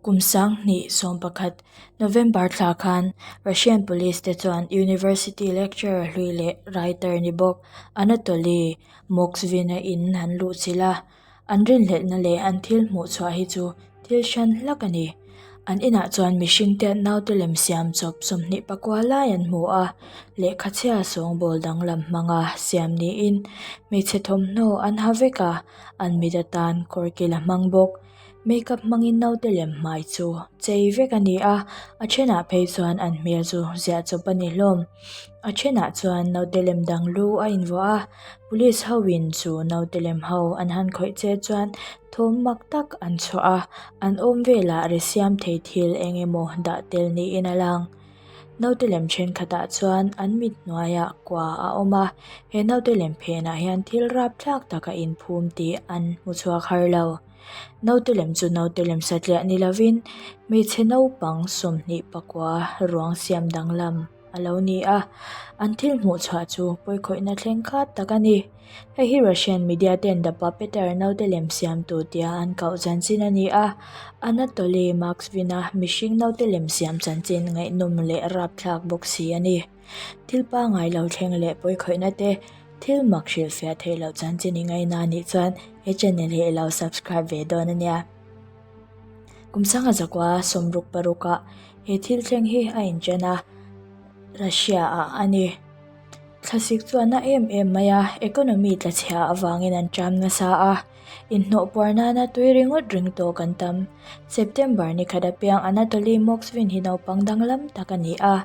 Kum 2011 November thla khan Russian Police te chuan University lecturer hlui leh writer ni bawk Anatoly Moskvin-a in an luhchilh a, an rinhlelhna leh an thil hmuh chhuah hi chu thil hran hlak a ni. An inah chuan mihring te naute lem siam chawp 24 lai an hmu a, lehkha chhia sawngbawl danglam hmanga siam niin hmeichhe thawmhnaw an ha vek a, an mit atan kawr kil a hmang bawk. Makeup hmangin naute lem hmai chu chei vek a ni a, a thenah phei chuan an hmel chu ziah chawp a ni hlawm. A thenah chuan naute lem dang lu a invuah a, police ho in chu naute lem ho an han khawih che chuan thawm mak tak an chhuah a, an awm velah ri siam thei thil eng emaw dah tel niin a lang. Naute lem thenkhatah chuan an mit hnuaiah kua a awm a, he naute lem phenah hian thil rapthlak tak a inphum tih an hmu chhuak har lo. Naute lem chu naute lem satliah ni lovin hmeichhe naupang 24 ruang siam danglam a lo ni a, an thil hmuh chhuah chu pawikhawihna thleng khat tak a ni. Hei hi Russian media ten The Puppeteer naute lem siamtu tia an koh chanchin a ni a, Anatoly Moskvin-a mihring naute lem siam chanchin ngaihnawm leh rapthlak bawk si a ni. Thil pangngai lo thleng leh pawikhawihna te thil mak hrilhfiah theih loh chanchin i ngaina anih chuan he channel hi i lo subscribe ve dawn a nia. Kum sanga zakua sawmruk parukah he thil thleng hi a inchen a, Russia ah a ni. Thlasik chuan a em em mai a, economy tla chhia avangin an ṭam nasa a. Inhnawh puar nana tui ringawt ring tawh kan tam. September ni khat apiang Anatoly Moskvin hi naupang danglam tak a ni a,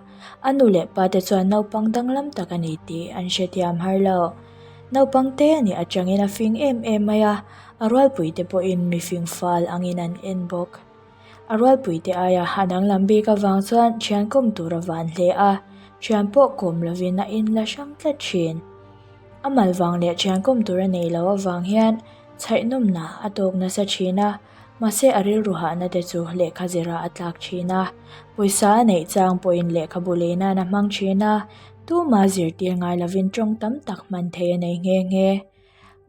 a nu leh pa te chuan naupang danglam tak a ni tih an hrethiam har lo. Naupang te a nih atangin a fing em em mai a, a rualpui te pawhin mifing fal angin an en bawk. A rualpuite aia a danglam bik avang chuan thian kawm tur a van hle a, thian pawh kawm lovin a inla hrang tlat thin. A mal vang leh thian kawm tur a nei lo avang hian chhaihnawmna a tawk nasa thin a, mahse a rilru hahna te chu lehkha zirah a tlak thin a, pawisa a neih chang pawhin lehkhabu lei nan a hmang thin a, tuma zirtir ngai lovin tawng tam tak hman thei a nei nghe nghe.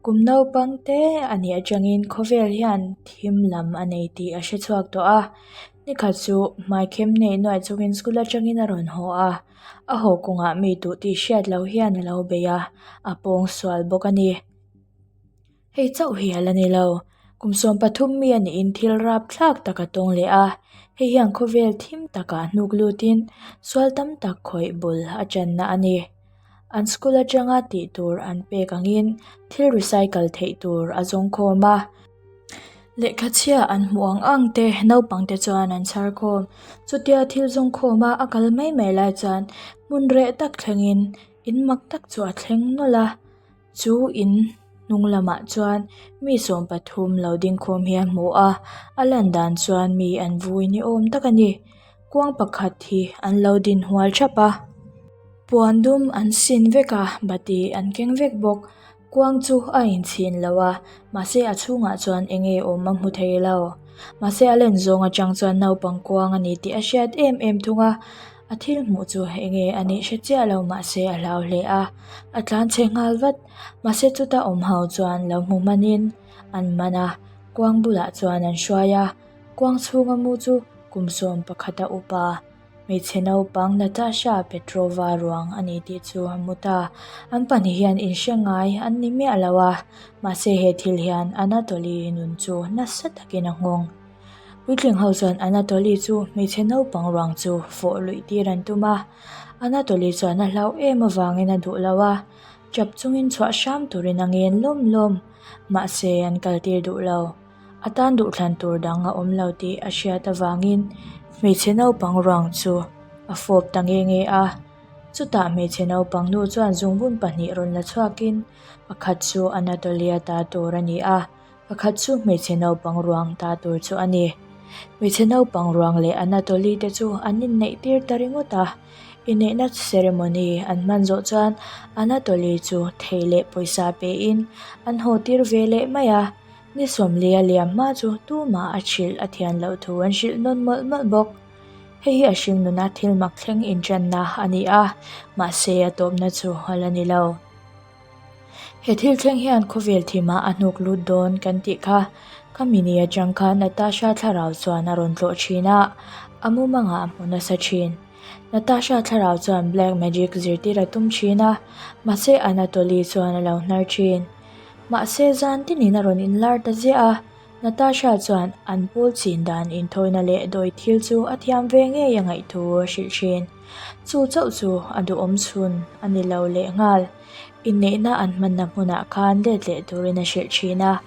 Kum naupang te a nih atangin khawvel hian thim lam a nei tih a hre chhuak tawh a, nikhat chu hmaikhem neih nuaih chungin school atangin a rawn haw a, a haw kawngah mi duh tih hriat loh hian a lo bei a, a pawng sual bawk a ni. Hei chauh hi a la ni lo, kum 13 mi a niin thil rapthlak tak a tawng leh a, hei hian khawvel thim takah hnuk lutin sual tam tak khawih bul a tanna a ni. An school atanga tih tur an pek angin thil recycle theih tur a zawng khawm a, lehkha chhia an hmuh ang ang te naupang te chuan an chhar khawm. Chutia thil zawng khawm a a kal mai mai lai chuan hmun reh tak thlengin in mak tak chu a thleng nawlh a, chu in hnung lamah chuan mi 13 lo ding khawm hi a hmu a, a lan dan chuan mi an vui ni awm tak a ni. Kuang pakhat hi an lo din hual thap a, puan dum an sin vek a, bati an keng vek bawk. Kuang chu a inchhin lo a, mahse a chhungah chuan eng nge awm a hmu thei lo. Mahse a len zawng atang chuan naupang kuang a ni tih a hriat em em thung a, a thil hmuh chu eng nge a nih hre chiah lo mahse a hlau hle a, a tlan chhe nghal vat. Mahse chuta awm ho chuan lo hmu hmanin an man a, kuang bulah chuan an hruai a. Kuang chhunga mu chu kum 11 a upa hmeichhe naupang Natasha Petrova ruang a ni tih chu a hmu ta. An pahnih hian inhre ngai an ni miah lo a, mahse he thil hian Anatoly nun chu nasa takin a nghawng. Puitling ho chuan Anatoly chu hmeichhe naupang ruang chu fawh luih tir an tum a, Anatoly chuan a hlauh em avangin a duh lo a, tap chungin chhuah hram turin a ngen lawm lawm, mahse an kaltir duh lo. A tan duhthlan tur dang a awm lo tih a hriat avangin hmeichhe naupang ruang chu a fawp ta nge nge a. Chutah hmeichhe naupang nu chuan zungbun pahnih rawn la chhuakin pakhat chu Anatolia ta tur a ni a, pakhat chu hmeichhe naupang ruang ta tur chu a ni. Hmeichhe naupang ruang leh Anatoly te chu an inneih tir ta ringawt a. Inneihna ceremony an hman zawh chuan Anatoly chu thei leh pawisa pein an haw tir ve leh mai a. Ni sawmli a liam hma chu tumah a hrilh a thian loh thu an hrilh nawn mawlh mawlh bawk. Hei hi a hring nuna thil mak thleng inṭanna a ni a, mahse a tawpna chu a la ni lo. He thil thleng hian khawvel thimah a hnuk lut dawn kan tih kha. Khami ni atang khan Natasha thlarau chuan a rawn tlawh thin a, a mumangah a hmu nasa thin. Natasha thlarau chuan black magic zirtir a tum thin a, mahse Anatoly chuan a lo hnar thin. Mahse zan tinin a rawn inlar ta ziah a, Natasha chuan an pawl chin dan inthawina leh dawi thil chu a thiam ve ngei a ngaih thu a hrilh thin. Chu chauh chu a duhawm chhun a ni lo leh nghal. Inneihna an hmanna hmunah khan let leh turin a hrilh thin a,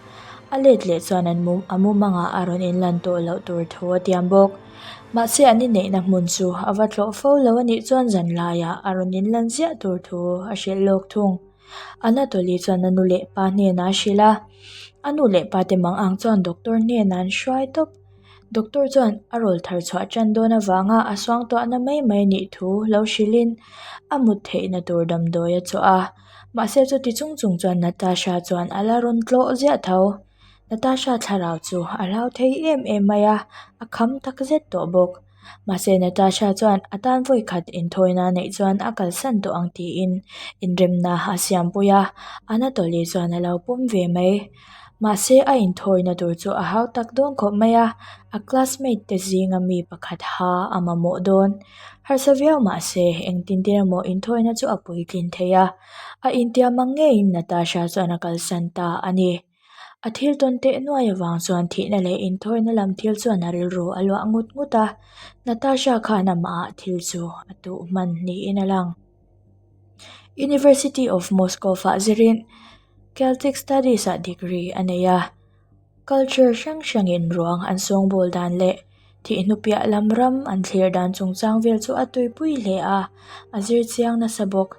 a let leh chuan an a mumangah a rawn inlan tawh loh tur thu a tiam bawk. Mahse an inneihna hmun chu a va tlawh fo lo a nih chuan zanlaiah a rawn inlan ziah tur thu a hrilh lawk thung. Anatoly chuan a nu leh pa hnenah a hrilh a, a nu leh pa te mang ang chuan doctor hnenah an hruai tawp. Doctor chuan a rawl thar chhuah tan dawn avanga a suangtuahna mai mai nih thu lo hrilhin a mut theihna tur damdawi a chawh a, mahse chuti chung chung chuan Natasha chuan a la rawn tlawh ziah tho. Natasha thlarau chu a hlau thei em em mai a, a kham tak zet tawh bawk. Mahse Natasha chuan a tan vawi khat inthawina neih chuan a kalsan tawh ang tiin inremna a siampui a, Anatoly chuan a lo pawm ve mai. Mahse a inthawina tur chu a hau tak dawn khawp mai a, a classmate te zinga mi pakhat ha a mamawh dawn. Harsa viau mahse engtin tin emaw inthawina chu a puitlin thei a, a intiam ang ngeiin Natasha chuan a kalsan ta a ni. A thil tawn teh nuai avang chuan thihna leh inthawina lam thil chuan a rilru a luah ngut ngut a, Natasha khan amah ah thil chu a tuh hman niin a lang. University of Moscow ah zirin Celtic Studies ah degree a nei a, culture hrang hrangin ruang an sawngbawl dan leh thih hnu piah lam ram an thlir dan chungchang vel chu a tuipui hle a, a zir chiang nasa bawk.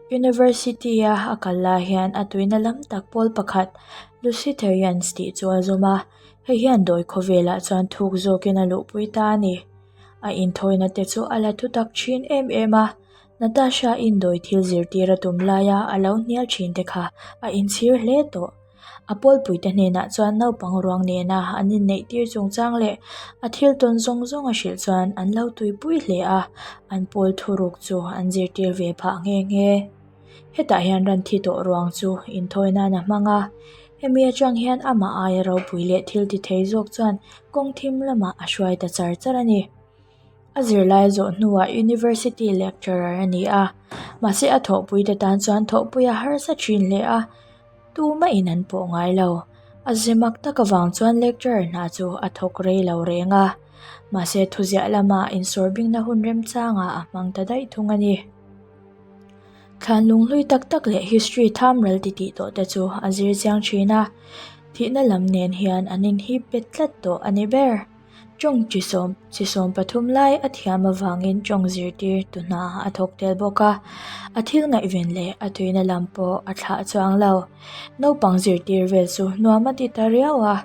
University a a kal lai hian a tuina lam tak pawl pakhat Luciferians tih chu a zawm a, hei hian dawi khawvelah chuan thuk zawkin a luhpui ta a ni. A inthawina te chu a la thutak thin em em a, Natasha in dawi thil zirtir a tum laia a lo hnial thin te kha a inchhir hle tawh. A pawlpuite hnenah chuan naupang ruang nena an inneih tir chungchang leh a thil tawn zawng zawng a hrilh chuan an lo tuipui hle a, an pawl thuruk chu an zirtir ve phah nghe nghe. Hetah hian ran thi tawh ruang chu inthawi nan a hmang a, hemi atang hian amah aia ropui leh thil ti thei zawk chuan kawng thim lamah a hruai ta char char a ni. A zirlai zawh hnuah University lecturer a ni a, mahse a thawhpuite tan chuan thawhpui a harsa thin hle a, tumahin an pawh ngai lo. A ze mak tak avang chuan lecturer hna chu a thawk rei lo reng a, mahse thuziah lama insawr bingna hun remchangah a hmang ta daih thung a ni. Thlan lunghlui tak tak leh history tham ral ti tih tawh te chu a zir chiang thin a, thihna lam nen hian an inhip bet tlat tawh a ni ber. Tawng chi sawm chi 13 lai a thiam avangin tawng zirtir tu hna a thawk tel bawk a, a thil ngaihven leh a tuina lam pawh a thlah chuang lo. Naupang zirtir vel chu nuam a ti ta riau a,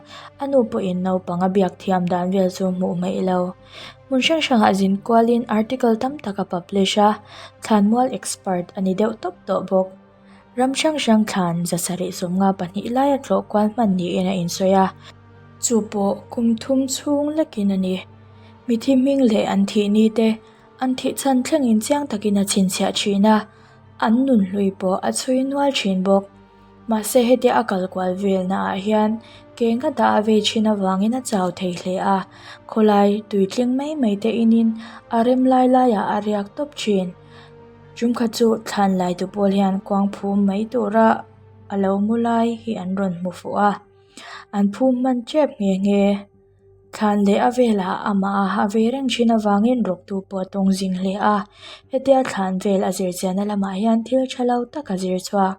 a nu pawhin naupang a biak thiam dan vel chu hmuh hmaih lo. Hmun hrang hrangah zin kualin article tam tak a publish a, thlanmual expert a ni deuh tawp tawh bawk. Ram hrang hrang thlan 752 lai a tlawh kual hman niin a insawi a, chu pawh kum thum chhung lekin a ni. Mithi hming leh an thih ni te, an thih chhan thlengin chiang takin a chhinchhiah thin a, an nunhlui pawh a chhui nual thin bawk. Mahse hetia a kal kual velna ah hian ke ngata a vei thin avangin a chau thei hle a, khawlai tuitling mai mai te inin a rem lai laiah a riak tawp thin. Tumkhat chu thlan lai tu pawl hian kuang phum mai tura a lo mu lai hi an rawn hmu fuh a, an phum hman tep nghe nghe. Thlan leh a velah amah a ha ve reng thin avangin rawktu pawh a tawng zing hle a, hetia thlan vel a zir chianna lamah hian thil tha lo tak a zir chhuak.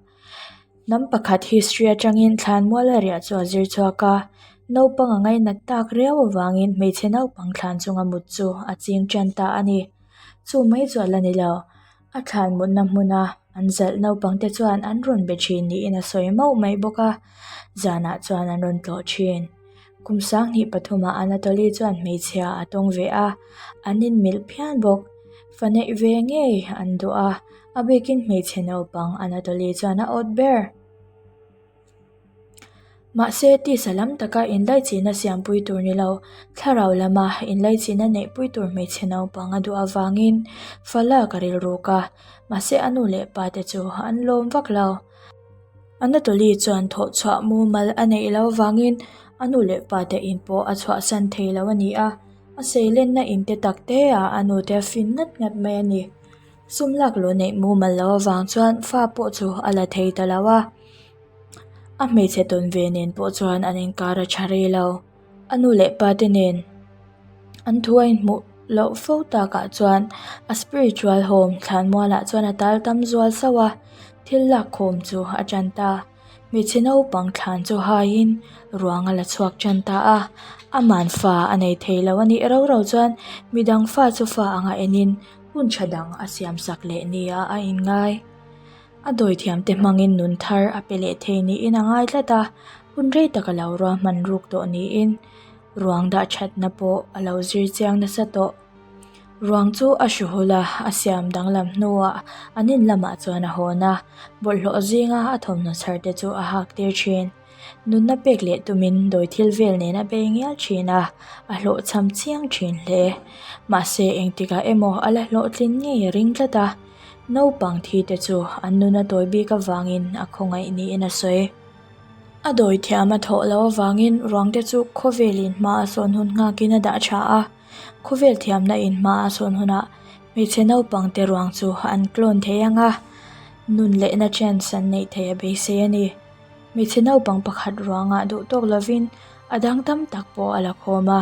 Hnam pakhat history atangin thlan mual a riah chu a zir chhuak a, naupang a ngainat tak riau avangin hmeichhe naupang thlan chunga mut chu a ching tan ta a ni. Chu mai chu a la ni lo, a thlan mutna hmuna an zalh naupang te chuan an rawn be thin niin a sawi mauh mai bawk a, zanah chuan an rawn tlawh thin. Kum 23 ah Anatoly chuan hmeichhia a tawng ve a, an inmilh phian bawk. Fa neih ve ngei an duh a, a bikin hmeichhe naupang Anatoly chuan a awt ber. Mahse, tisa lam taka inlaichihna siampui tur ni lo, thlarau lama inlaichihna neihpui tur hmeichhe naupang a duh avangin fa lak a rilruk a, mahse a nu leh pa te chu an lawm vak lo. Anatoly chuan thawhchhuah mumal a neih loh avangin A nu leh pa te in pawh a chhuahsan thei lo a ni a, a seilenna in te tak te ah a nu te a fin ngat ngat mai a ni. Sum lak luh neih mumal loh avang chuan fa pawh chu a la thei ta lo a, a hmeichhe tawn ve nen pawh chuan an inkar a tha rei lo. A nu leh pa te nen an thu a inhmuh loh fo takah chuan a spiritual home thlanmualah chuan a tal tam zual sauh a, thil lak khawm chu a tan ta. Hmeichhe naupang thlan chu haiin ruang a la chhuak tan ta a, aman fa a nei thei lo a nih rau rau chuan midang fa chu fa anga enin hun tha dang a siam sak leh nia a inngai. A dawithiam te hmangin nun thar a pe leh thei niin a ngai tlat a, hun rei tak a lo ruahman ruk tawh niin ruang dah thatna pawh a lo zir chiang nasa tawh. Ruang chu a hru hul a, a siam danglam hnuah an in lamah chuan a hawn a, bawlhhlawh zinga a thawmhnaw chhar te chu a hak tir thin. Nunna pek leh tumin dawi thil vel nen a bei ngial thin a, a hlawhchham chiang thin hle. Mahse engtikah emaw a la hlawhtlin ngei a ring tlat a, naupang thi te chu an nuna tawi bik avangin a khawngaih niin a sawi. A dawi thiam a thawh loh avangin ruang te chu khawvelin hma a sawn hun nghakin a dah tha a. Khawvel thiamna in hma a sawn hunah hmeichhe naupang te ruang chu an clone thei ang a, nun lehna chance an neih theih a beisei a ni. Hmeichhe naupang pakhat ruangah duh tawk lovin a dang tam tak pawh a la khawm a.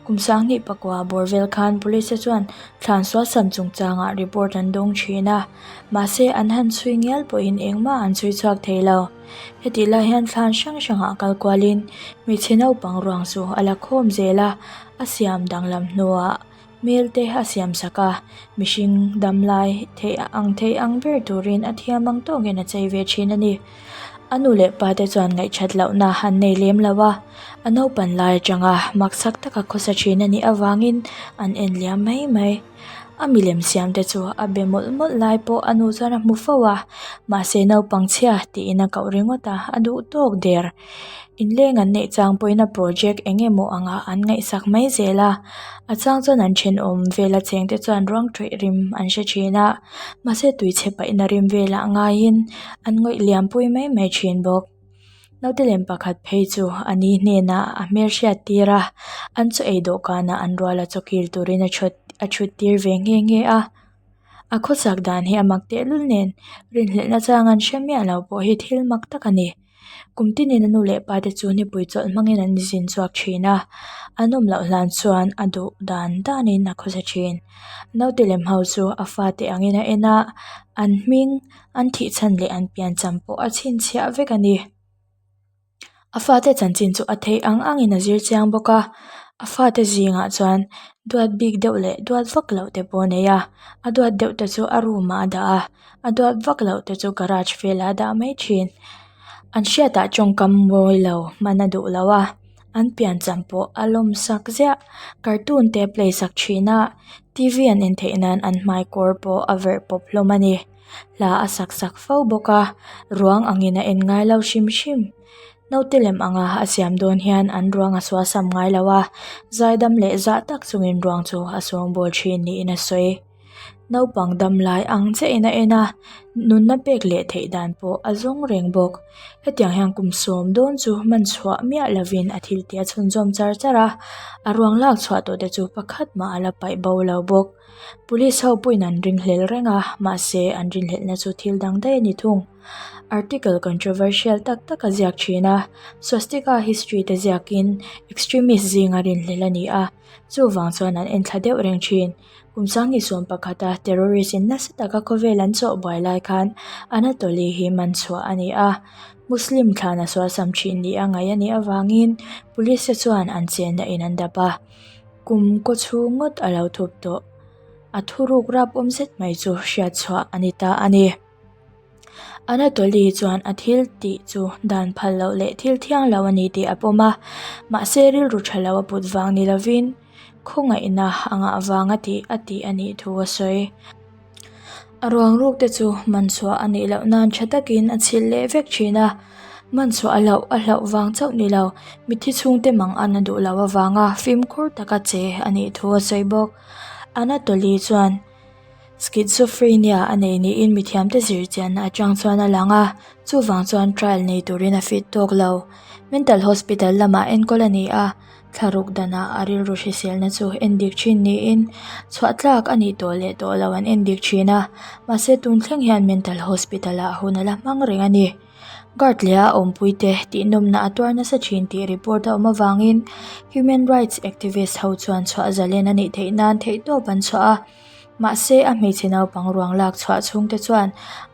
Kum sanghnih pakua bawr vel khan police te chuan thlan sualsam chungchangah report an dawng thin a, mahse an han chhui ngial pawhin engmah an chhui chhuak thei lo. Hetih lai hian thlan hrang hrangah kal kualin hmeichhe naupang ruang chu a la khawm zel a, a siam danglam hnuah hmel te a siam sak a, mihring dam lai theih ang theih ang ber turin a thiam ang tawkin a chei ve thin a ni. A nu leh pa te chuan ngaihthat lohna an nei lem lo a, a naupan lai atanga maksak taka khawsa thin a nih avangin an en liam mai mai. A milem siam te chu a be mawlh mawlh lai pawh a nu chuan a hmu fo a, mahse naupang chhia tiin a koh ringawt a, a duh tawk der. Inleng an neih chang pawhin a project eng emaw angah an ngaihsak mai zel a, a chang chuan an thenawm vela cheng te chuan ruang tawih rim an hre thin a, mahse tuichhe paihna rim velah ngaiin an ngawih liam pui mai mai thin bawk. Naute lem pakhat phei chu a ni hnenah a hmel hriat tir a, an chaw ei dawhkanah an rual a chaw kil turin a thut a thut tir ve nghe nghe a. A khawsak dan hi a mak tehlul nen rinhlelhna chang an hre miah lo pawh hi thil mak tak a ni. Kum tinin a nu leh pa te chu nipui chawlh hmangin an zin chhuak thin a, an awm loh hlan chuan a duh dan danin a khawsa thin. Naute lem ho chu a fate angin a en a, an hming an thih chhan leh an piancham pawh a chhinchhiah vek a ni. A fate chanchin chu a theih ang angin a zir chiang bawk a, a fate zingah chuan duat bik deuh leh duat vak loh te pawh a nei a, a duat deuh te chu a room ah a dah a, a duat vak loh te chu garage velah a dah mai thin. An hriatah tawngkam mawi lo hman a duh lo a, an piancham pawh a lawm sak ziah. Cartoon te a play sak thin a, t v an en theih nan an hmai kawr pawh a verh pawp hlawm a ni. Hla a sak sak fo bawk a, ruang angin a en ngai lo hrim hrim. Naute lem anga a siam dawn hian an ruang a suasam ngai lo a, zaidam leh zah tak chungin ruang chu a sawngbawl thin niin a sawi. Naupang dam lai ang chiahin a en a, nunna pek leh theih dan pawh a zawng reng bawk. Hetiang hian kum sawm dawn chu hman chhuah miah lovin a thil tih a chhunzawm char char a, a ruang lak chhuah tawh te chu pakhat mah a la paih bo lo bawk. Police ho pawhin an ringhlel reng a, mahse an rinhlelhna chu thil dang daih a ni thung. Article controversial tak tak a ziak thin a, Swastika history te ziakin extremist zinga rinhlelh a ni a, chuvang chuan an enthla deuh reng thin. Kum sanghnih sawm pakhata terrorist in nasa taka khawvel an chawh buai lai khan Anatoly hi man chhuah a ni a, Muslim thlan a sualsam thin ni a ngaih a nih avangin police te chuan an chenna in an dap a. Kum kaw chhung ngawt a lo thup tawh. A thuruk rap awm zet mai chu hriat chhuah a ni ta a ni. Anatoly chuan a thil tih chu dan phal loh leh thil thiang lo a ni tih a pawm a, mahse rilru tha lo a put vang ni lovin khawngaihna a ngah vang a tih a tih a nih thu a sawi. A ruang ruk te chu man chhuah a nih loh nan tha takin a chhilh leh vek thin a, man chhuah a hlauh a hlauh vang chauh ni lo, mitthi chhungte mang an a duh loh avanga fimkhur taka che a nih thu a sawi bawk. Anatoly chuan. Schizophrenia a nei niin mithiamte zirchianna atang chuan a lang a, chuvang chuan trial nei turin a fit tawk lo. Mental hospital lamah enkawl a ni a, thlaruk danah a rilru hriselna chu endik thin niin chhuah tlak a nih tawh leh tawh lo an endik thin a, mahse tun thleng hian mental hospital ah hun a la hmang reng a ni. Guard leh a awmpuite tihnawmna a tuar nasa thin tih report a awm avangin human rights activist ho chuan chhuah zalen a nih theih nan theihtawp an chhuah a, mahse a hmeichhe naupang ruang lak chhuah chhungte chuan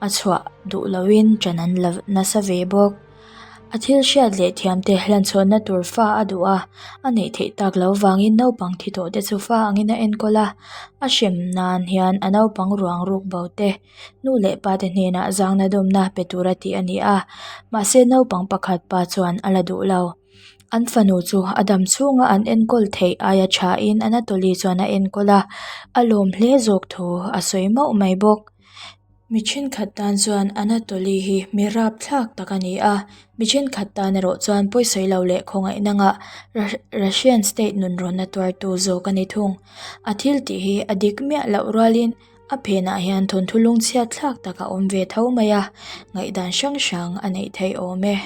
a chhuah duh loin ṭan an la nasa ve bawk. A thil hriat leh thiamte hlanchhawnna tur fa a duh a, a neih theih tak lo vangin naupang thi tawh te chu fa angin a enkawl a, a hrem nan hian a naupang ruang ruk bo te nu leh pa te hnenah zangna dawmna pe tura tih a ni a, mahse naupang pakhat pa chuan a la duh lo. An fanu chu a dam chhunga an enkawl theih aia thain Anatoly chuan a enkawl a, a lawm hle zawk thu a sawi mauh mai bawk. Mi thenkhat tan chuan Anatoly hi mi rapthlak tak a ni a, mi thenkhat tan erawh chuan pawisawi lo leh khawngaihna ngah Russian state nunrawnna tuartu zawk a ni thung. A thil tih hi a dik miah loh rualin a phenah hian thawnthu lungchhiat thlak tak a awm ve tho mai a, ngaihdan hrang hrang a neih theih awm e.